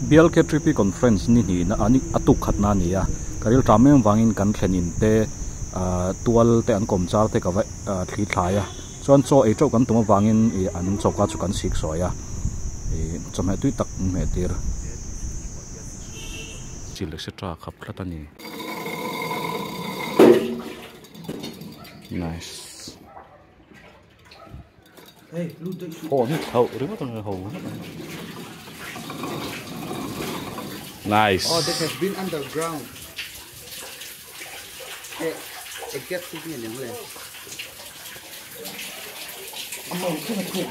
BLKTP Conference ni hnihna a ni a tuk khatna a ni a, ka ril ṭam em vangin kan thlen in te ahh tual te an kawm char te ka va ahh thli thlai a, chuan chaw ei ṭeuh kan tum avangin ih an choka chu kan sik sawi a, ih chawhmeh tui tak an hmeh tir. Chil etc khap tlat a ni. Nice. Phone hi thlauh ringawt ang ho Nice. Oh, that has been underground. Eh, exact tu ni le. Among khen thu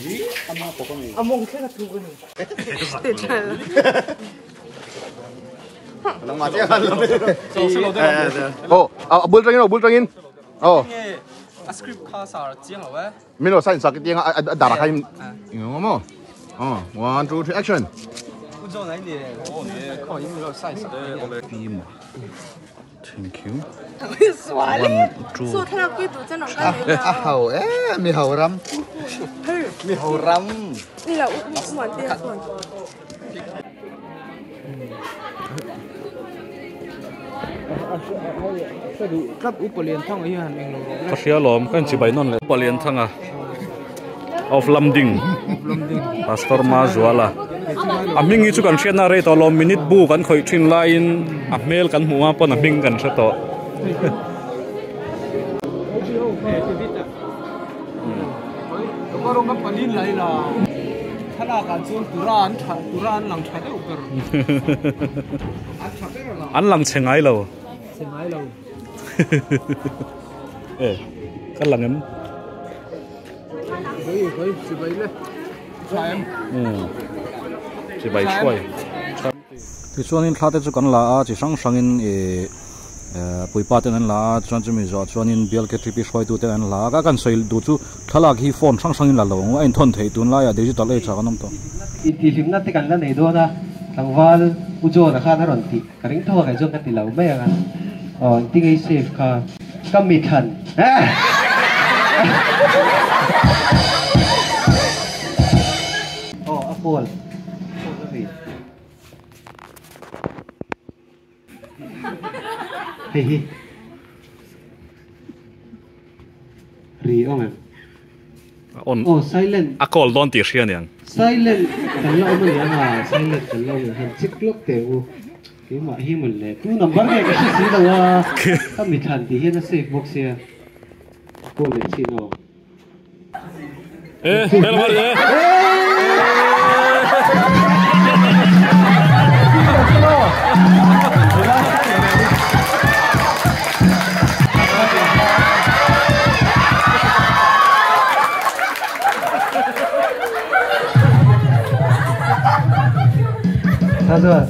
ni. Ama ko ko ni. Among khen thu ko ni. Te chal. Nang ma che han lo. Oh, bul tangin, oh, bul tangin. Oh. A script kha sar chiang lo e. Min lo sign sak tiang a dara kha in ngom mo. Oh, 1 2 3 action. U John ai ni. Oh ni, kho in lo sign sak. Pi mo. Thank you. Swali. So thana pui tu chen ka le. A hau e, mi hau ram. Mi hau ram. Ni la u muan te chuan. Ka hria lawm ka inchibai nawn leh Palian thanga of Lamding Pastor Mazuala a hming hi chu kan hriatna rei tawh lawm minute bu kan khawih thin laiin a hmel kan hmuh a pawn a hming kan hre tawh. An lang chhe ngai lo. Chhe ngai lo. E ka lang em. Chibai thuai. Tichuanin thla te chu kan la a chi hrang hrangin ih puipa ten an la a chuan chumi zawh chuanin BLKTP hruaitu ten an la a ka kan sawi duh chu thlalak hi phone hrang hrangin la lo ang a inthawn theih tunlaiah digital age ah kan awm tawh. Intihhlimna te kan la nei dawn a, tlangval U John-a khan a rawn tih ka ring tho a, kei chuan ka ti lo mai ang a, aw engtin nge i save kha ka mi thlan aw a call call a mi. Hei hi ri awm em? On. Oh, silent. A call dawn tih hria aniang. Silent kan la awm aniang a, silent kan la awm aniang. Han chik lawk teh u. Keimah hi mawn le. Tu number nge ka hre si lo a. Ka mi thlan tih hian a save bawk sia. Call leh chin aw. Eh, hello eh. Sao rồi?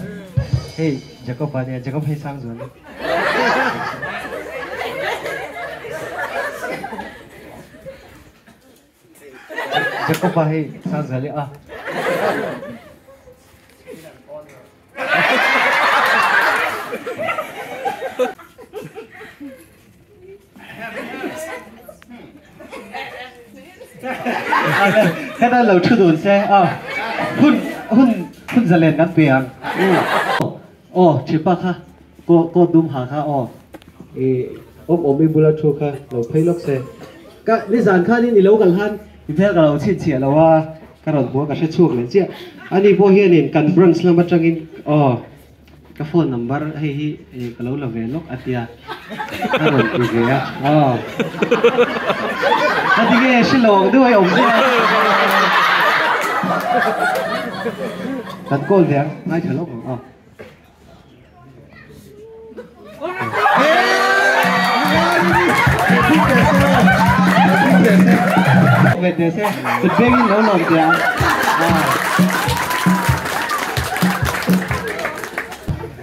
Hey, Jacob à, Jacob hay sang rồi. Jacob-a hei sang zel a. Heta lo thu dun se a hun hun hun zalen kan pe ang. Aw thipa kha kaw kaw dum ha kha aw i awm awm i bula thu kha lo phei lawk se ka nizan khanin i lo kal khan i hmel ka lo chhinchhiah lo a ka rawn hmu a ka hre chhuak leh chiah ani pawh hianin kan branch lam atangin aw ka phone number hei hi ka lo la ve lawk a tia ka rawn ti ve a aw ka ti nge hre lo ang deuh a i awm chiah a kan call ve ang ngaithla lawk ang aw.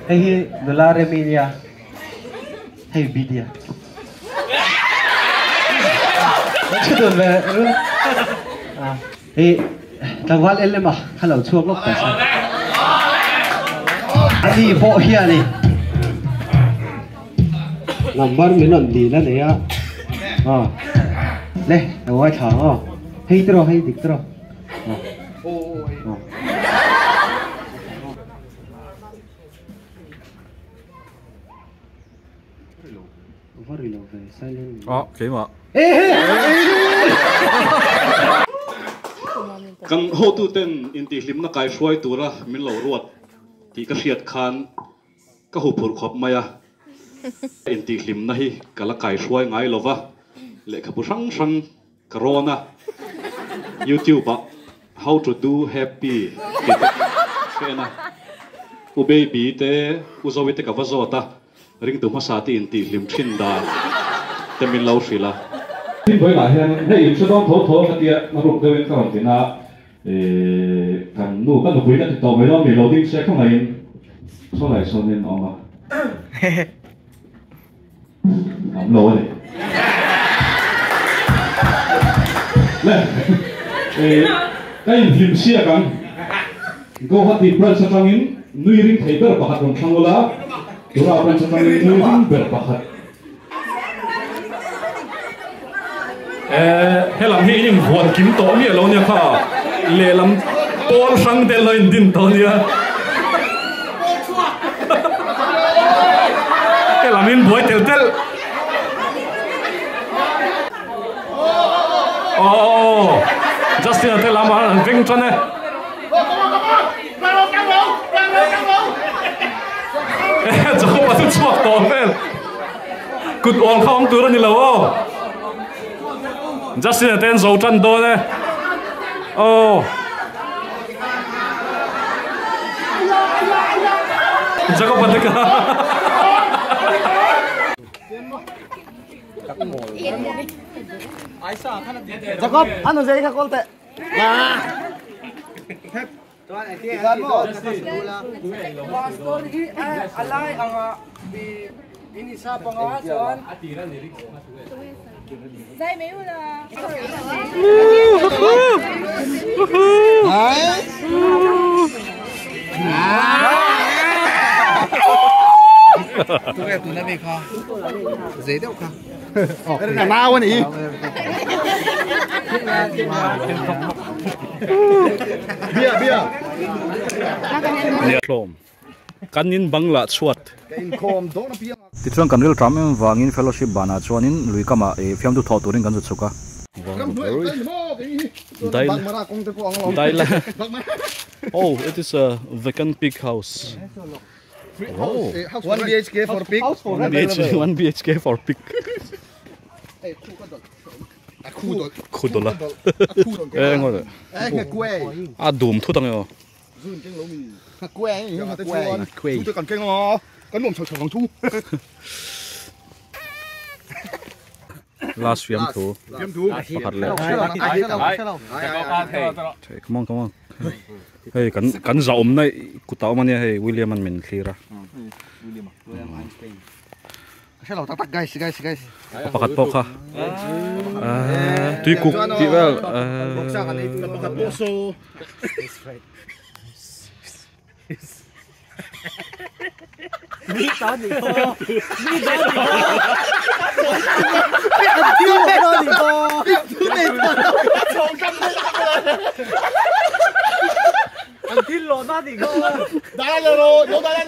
Hei hi nula remi nia hei bidia Hei tlangval en lem a kha lo chhuak lawk ta se. Ani pawh hian i number min rawn dil a nei a. Aw le lo ngaithla ang aw. Hei tiraw hei dik tiraw. Aw. ri lo ve silent. Ah, keimah. Kan hotuten intihhlimna kaihruai tura min lo ruat tih ka hriat khan ka huphurh khawp mai a. Intihhlimna hi ka la kaihruai ngai lo va, lehkhabu hrang hrang ka rawn a. YouTube ah How to do happy tih te ka en a. U Baby te, U Zoe te ka va zawt a. Ringtu hmasa te intihhlim thin dan te min lo hrilh a. Thingvawilah hian hei in hre dawn tho tho ka tia na ruk deuhin ka rawn tin a, kan nu ka nupui ka ti tawh mai dawn mi lo ding se khawngaihin saw lai sawnin a awm a, awm lo a ni. Le ka inhlim siak ang. Guwahati branch atangin nui ring thei ber pakhat rawn thlang ula, Tura branch atangin nui ring ber pakhat. Eh, helam hi in invuan kim tawh miah lo nia kha, lehlam pawl hrang te lo indin tawh nia. Helam in buai tel tel. Oh, Justin-a te lamah an veng tan e. Jacob-a chu chhuak tawh vel. Kut awl kha awm tur a ni lo aw. Justin-a te an zo tan dawn e. Aw. Jacob-a te kha. Jacob, ano zai kha kawl teh. Pastor hi a lai anga in isa panga chuan Zai mai ula. Nau ani. Bia bia. Hlawm. Kan in bangla chhuat. Inkhawm dawn apiang. Tichuan kan ril tram em vangin fellowship banah chuanin lui kamah ih fiamtu thawh turin kan zu chhuk a. Oh, it is a vacant pig house. Oh. 1 BHK for pig. 1 BHK for pig. Khudola. Eh ngồi. A dum thut ang emaw. Last fiam thu. Pakhat leh. Come on, come on. Hei kan kan zahawm na kutah awm ania hei William an min thlir a. Pakhat pawh kha tui kuk tih vel.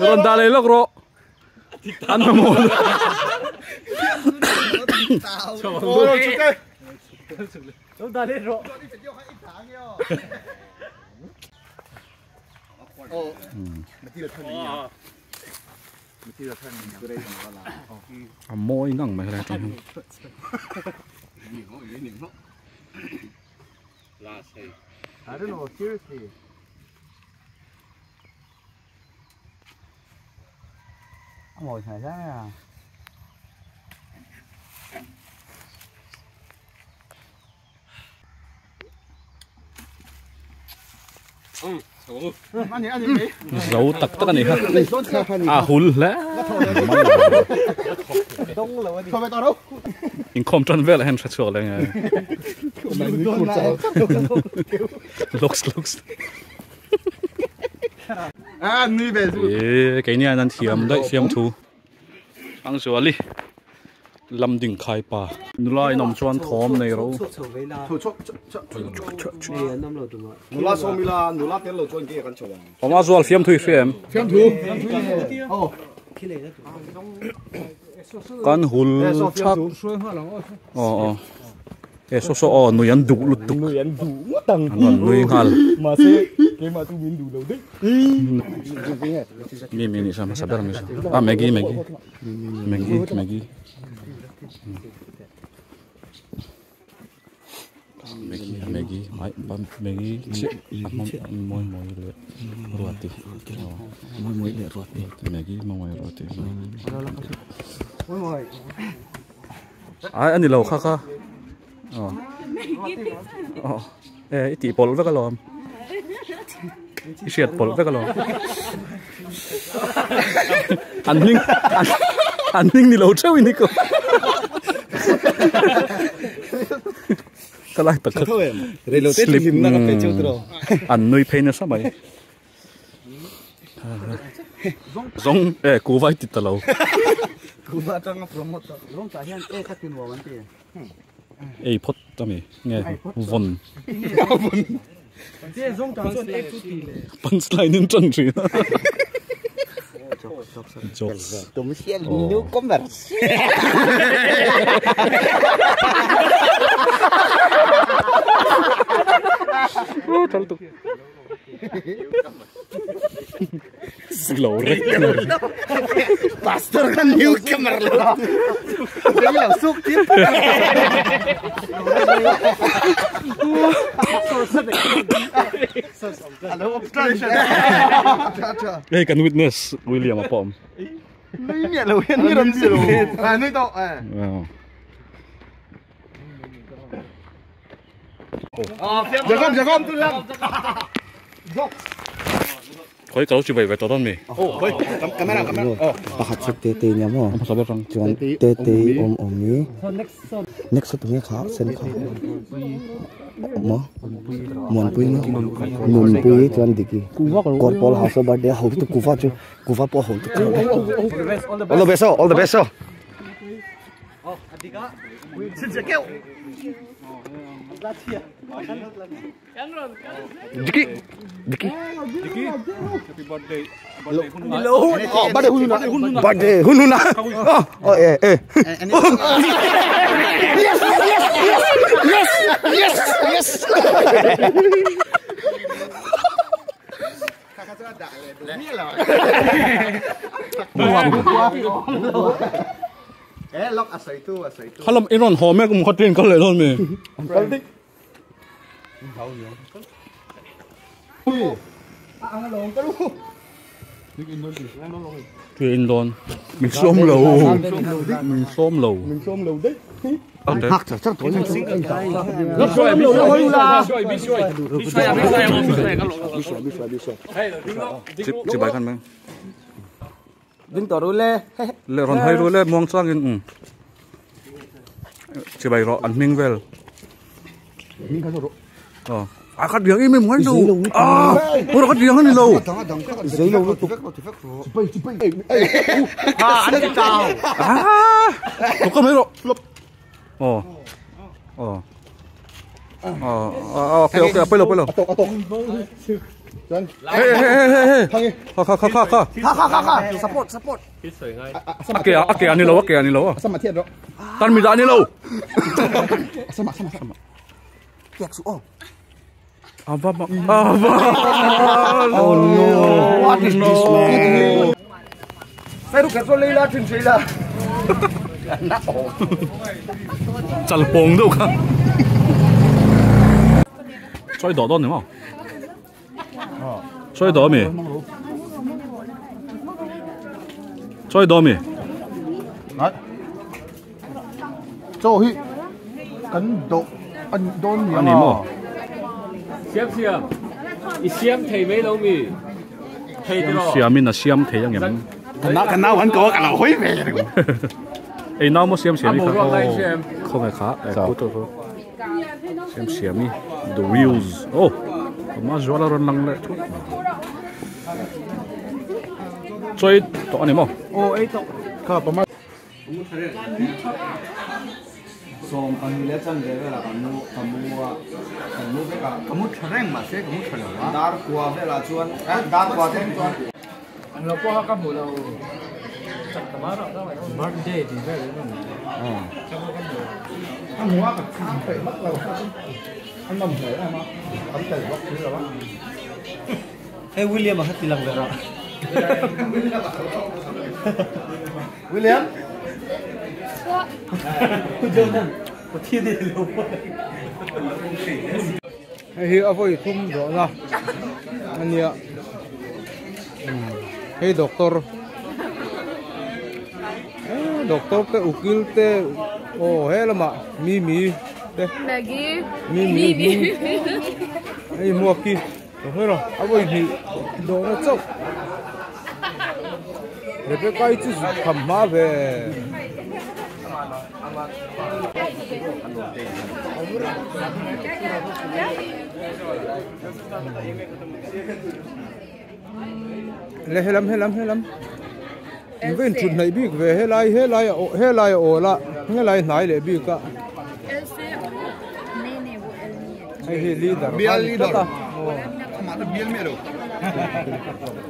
Rawn dah leh lawk rawh. An mamawh lo. A mawi ngang mai helai atang hian. Zo tak tak a ni kha a hul hle inkhawm tan velah hian hre chhuak leh nge looks looks e keini hian an thiam daih fiam thu Angzuali lam ding khai pa nula in awm chuan thawm nei ro Nula sawmila nula tel lo chuan ke kan chho ang. Awma zual fiam thui hria em? Fiam thu. Oh. Kan hul thak. Aw aw. E so so aw nui an duh lutuk. Nui an duh ngawt ang. An rawn nui nghal. Mahse keimah chu min duh lo daih. Mi mi nih hmasa ber mi ah Maggie Maggie Maggie Maggie. Maggie Maggie mai Maggie chiah a mawi mawi leh Ruati mawi mawi leh Ruati Maggie mawi mawi Ruati ai ani lo kha kha aw aw e i tih pawlh vek alawm i hriat pawlh vek alawm an hming an hming ni lo theuh in hi ko ka lai tak kha slip an nui phei nasa mai zawng e kuva i ti ta lo kuva atanga promote zawng tah hian e kha ti nuam an ti ei phawt ami nge vawn punchline in tan thin jokes newcomers slow rek pastor kan newcomer lo lo suk tip hey kan witness William apom nui mẹ lo hian ni ram si lo à nui to à Jacob Jacob khoi kalo chi bai ve to don mi oh khoi camera camera oh pakhat chuk te te nia maw chuan te te awm awm hi next tu nge kha sen kha maw muanpui maw nunpui chuan diki kawr pawl ha saw birthday a ho tu kuva chu kuva pawh a ho tu all the best all the best Diki Diki Diki happy birthday oh birthday hun hun birthday hun hun oh oh eh eh yes yes yes yes yes eh lock asai tu asai tu khalam iron ho me kum khatin kal le don mi kal dik Tui in don mình xôm lầu mình xôm lầu mình xôm lầu đấy hắc chắc chắc tối nó xôm lầu nó chỉ bài khăn mang đứng tỏ lê lê ron hơi rule muang sang in chỉ bài rõ ăn minh vel ờ à khát riêng im im ngay đâu à ôi khát riêng hơn lâu giấy lâu tục à ăn tao à có mấy rồi ờ ờ ờ ok ok bây giờ bây giờ hey hey hey hey kha kha kha kha kha kha kha support support a kìa anh lâu a kìa anh lâu tan mi ra anh lâu sama sama sama kẹt xuống Ava Ava oh no what is this man sai du kẹt lên la chuyện gì la chal pong đâu cả chơi đỏ đỏ nữa không chơi đỏ mi chơi đỏ mi cho hi cấn độ ăn đôn anh em siam siam i siam thei mấy lâu mi thei đó siam mình là siam thei anh em cái nào vẫn có cái nào hối về ấy nào mà siam siam đi không phải khá cô tôi siam siam đi the wheels oh mà gió là rong lăng lại chơi to anh em không ô ấy to som pahnih chan ve vela kan ka mu veka ka mu tha reng ma se ka mu tha lo a dar kwa vela chuan dar kwa thleng chuan an lo pawh ka hmu lo Birthday tih vel in awm. A hmu a ka chhang peih vak lo a nawm hmel em a kan tel bawk si lo a. Hei William a kha ti lang ve rawh. William. Jordan. Pathian i lo. Hei hi a vawi thum zawhna a nia hei doctor doctor te ukil te aw he lamah mimi te mimi hei hmuak hi a vawi hnih dawhna chauh Rebecca i chu zuk tham hma ve. Le helam helam helam in va inthut hnaih bik ve helai helai a helai a awl a helai hnai leh bik a hei hi leader Bial leader. tlat a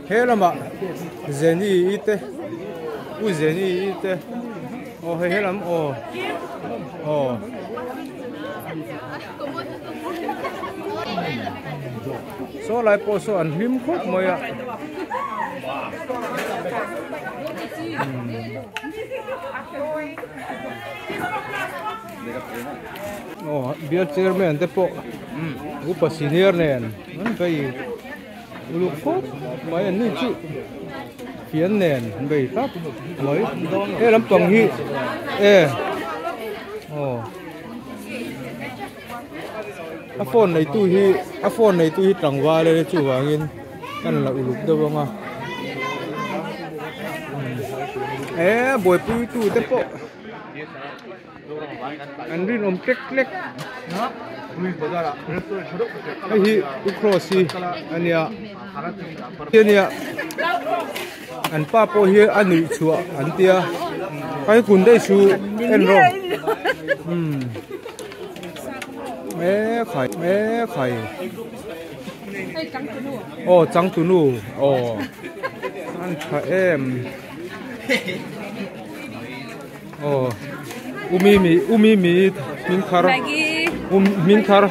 he lamah Jenny i te u Jenny i te aw hei helam aw aw saw lai pawh saw an hlim khawp mai a aw bial chairman te pawh upa senior nen an vei uluk khawp mai an ni chu fian nen an vei tlat mai he lampang hi e aw a phone neitu hi a phone neitu hi tlangval a nia chuvangin kan la uluk deuh ang a e buaipui tu te pawh an rinawm tlek tlek hei hi u cross hi a nia a nia an pa pawh hi a nuih chhuah an tia kai kun daih chu en rawh umm e khai e khai aw changtunu aw an tha em. Aw u Mimi u Mimi hming thar Maggie u hming thar.